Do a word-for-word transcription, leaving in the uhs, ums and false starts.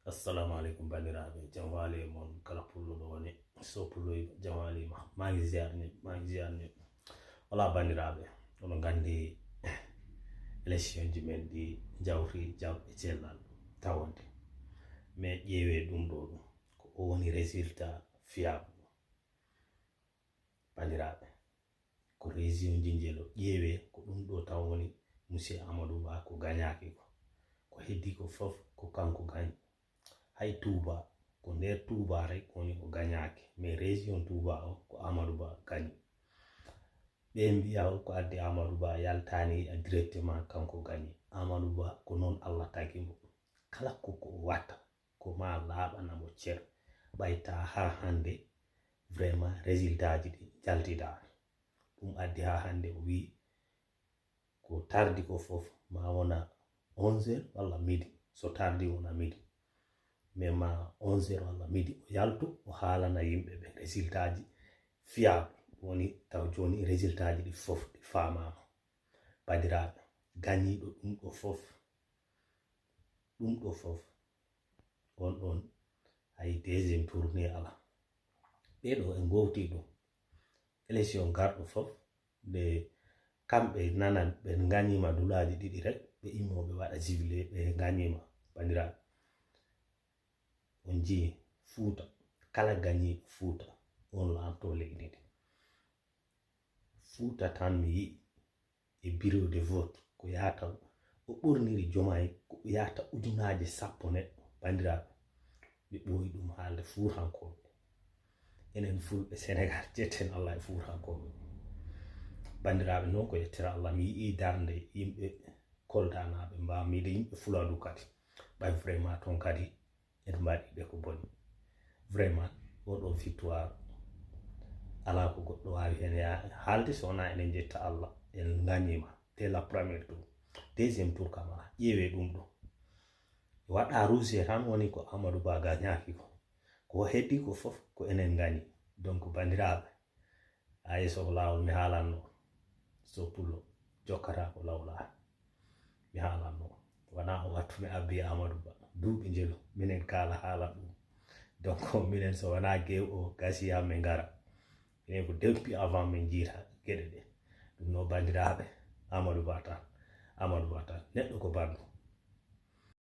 Assalamu aleykum, banndiraaɓe. Jam waali e mon kala pullo ɗo woni. So pulloyɗo, jam waali ma. Maa ngi ziar ni, maa ngi ziar ni. Wala, banndiraaɓe, oɗon nganndi élection ji men ɗi njawti jam e cellal tawonde. Mais ƴeewee ɗum ɗo ɗum. Ko o woni résultat fiable. Banndiraaɓe, ko région ji njelo ƴeewee, ko ɗum ɗo taw woni monsieur Amadou Ba ko gañaaki ko. Ko heddi ko fof ko kanko gañi. Hay Touba, ko nder Touba rek woni o gañaaki, mais région Touba o ko Amadou Ba gañi. Ɓe mbiya ko addi Amadou Ba yaltaani directement kanko gañi. Amadou Ba ko noon Allah tagi mo. Kala ko ko watta ko ma laaɓana mo cer. Ɓayta haa hannde vraiment résultat ji ɗi njaltidaani. Ɗum addi haa hannde o wii ko tardi ko fof ma wona onze heures walla midi. So tardi wona midi. Mais ma onze heures walla midi o yaltu o haalana yimɓe ɓe résultat ji fiable. Woni taw jooni résultat ji ɗi fof ɗi faamaama. Banndiraaɓe, gañiiɗo ɗum ɗo fof, ɗum ɗo fof, on ɗon hay deuxième tour ni alaa. Ɓee ɗo en ngowti ɗum. Élection garɗo fof, nde kamɓe nanan ɓe ngañiima dulaaji ɗiɗi rek, ɓe immoo ɓe waɗa jubilé, ɓe ngañiima. Banndiraaɓe, on njii Fuuta, kala gañiiɗo Fuuta, on laamto leydi ndi. Fuuta tan mi yi'i e bureau de vote ko yahata, o ɓorniri Jomaay ko yahata ujunaaje sappo neɗɗo. Banndiraaɓe, mi ɓooyi ɗum haalde Fuutankooɓe. Enen Fulɓe Sénégal, jetten Allah e Fuutankooɓe. Banndiraaɓe, noon ko yettira Allah, mi yi'i darnde yimɓe Koldanaaɓe, mbaa mi yiɗi yimɓe Fuladu kadi. Ɓay vraiment toon kadi en mbaɗi ɓe ko boni. Vraiment, oɗo victoire, alaa ko goɗɗo waawi heen ya-, haalde so wonaa enen njetta Allah, en ngañiima dès la première tour. Deuxième tour kam alaa, ƴeewee ɗum ɗo. Waɗa rouge tan woni ko Amadou Ba gañaaki ko. Ko heddi ko fof ko enen ngañi. Donc, banndiraaɓe, A S O ko laawol mi haalanno. So pullo jokkata ko lawla. Mi haalanno. Wonaa o wattu mi abbi Amadou Ba. Duuɓi njelu, minen kaala haala ɗum. Donc, minen so wonaa gew o gasiya min ngara. Minen ko depuis avant min njiita geɗe ɗe. Ɗum no banndiraaɓe, Amadou Ba tan. Amadou Ba tan. Neɗɗo ko banndum.